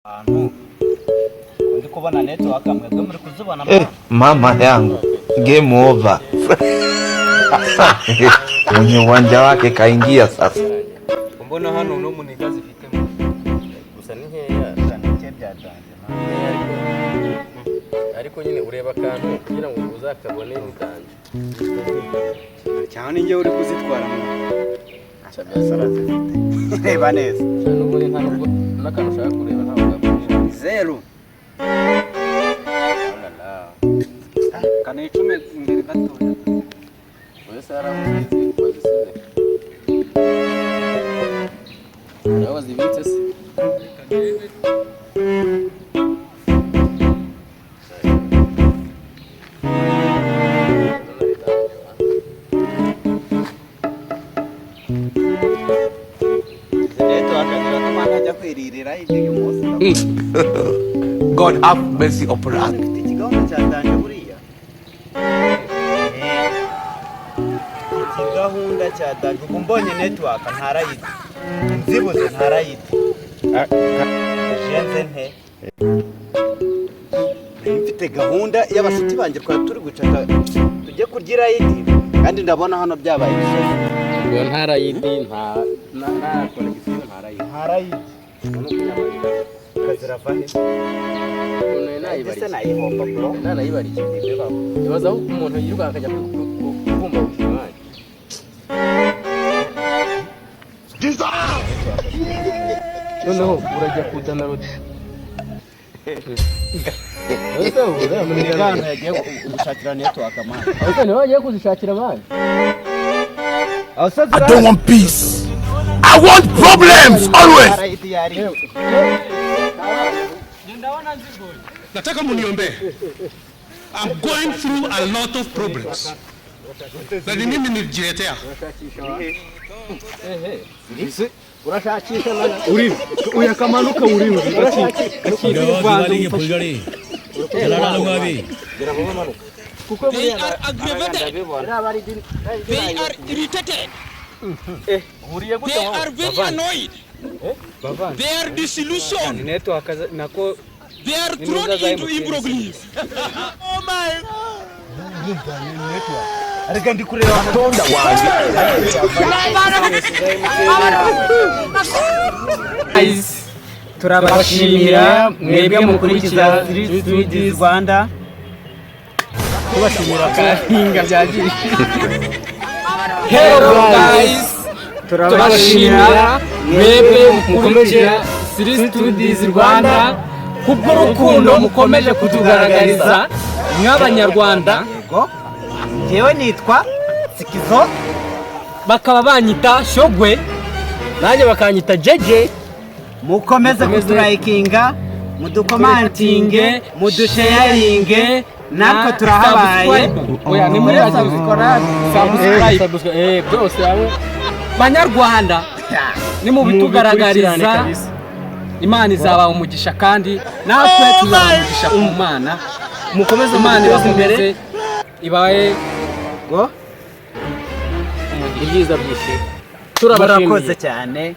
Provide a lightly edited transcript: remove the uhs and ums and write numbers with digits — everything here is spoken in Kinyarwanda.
Ahantu ndi kubona network, mwebwe muri kuzibona? Eh, mama yangu, game over. Mwenye uwanja wake kaingia sasa. Mbona hano no muniga zifitemo, gusa ni nkeya. Nike byatanze. Nkeya, ariko nyine ureba akantu kugira ngo uzakabone, ni danger. Cyane ni njyewe uri kuzitwara mu Reba neza. N'ubundi nta nubwo n'akantu ushaka kureba ntabwo gakubwira. Zeru kane icumi imbere gatoya. Wese hari aho wazisize, hari aho wazibitse se? Izi network ziratuma ntajya kwiririra ibyo uyu munsi. God have mercy upon us. Mfite ikigahunda cya danger buriya. Ikigahunda cya danger, ubwo mbonye network ntarayidi, nzibuze ntarayidi jenze nte. Nari mfite gahunda y'abashuti banjye, twari turi gucata Tujye kurya irayidi, kandi ndabona hano byabaye ibisozi. Ubwo nta rayidi, nta connexion, nta rayidi. Ntarayidi. Ubwo ni ukunyamarira. Kazirava he? Ukuntu nari nayibariye. Ese nayihomba, bro? Nayibariye. Ibaza aho umuntu yirukanka akajya kubumba umwanya. Noneho urajya kudownload. Ese ubu Ahantu yagiye gushakira network, man. Ese niwe wagiye kuzishakira abandi? I don't want peace. I want problems always. Ntarayidi yari. Nataka muniombee. I'm going through a lot of problems. Na ni mimi nilijiletea. Urashakisha na Uri uyakamanuka uri Diwali की फुलझड़ी जला डालूंगा अभी। Kuko They are aggravated. They are irritated. Huriye gute? They are very annoyed. They are disillusioned. Network nako. They are thrown into imbroglio. Oh my. Ariko ndi kureba. Tonda wanjye. Turabashimira mwebwe mukurikira Studios Rwanda. Tubashimira kahinga byagiye. Hello guys, turabashimira mwebwe mukurikira Studios Rwanda kubw'urukundo mukomeje kutugaragariza nk'Abanyarwanda. Yego, njyewe nitwa Sikizo. Bakaba banyita Shogwe. Nanjye bakanyita Jeje. Mukomeze kuturayikinga, mudukomantinge, mudusheyaringe, natwe turahabaye. Oya, ni muri subscribe, byose hamwe. Banyarwanda, nimubitugaragariza Imana izabaha umugisha, kandi natwe tuzabaha umugisha ku Mana. Mukomeze. Imana Muduteze imbere. ibakomeze, ibahe Go. Ibyiza byinshi. Murakoze Turabashimiye. cyane.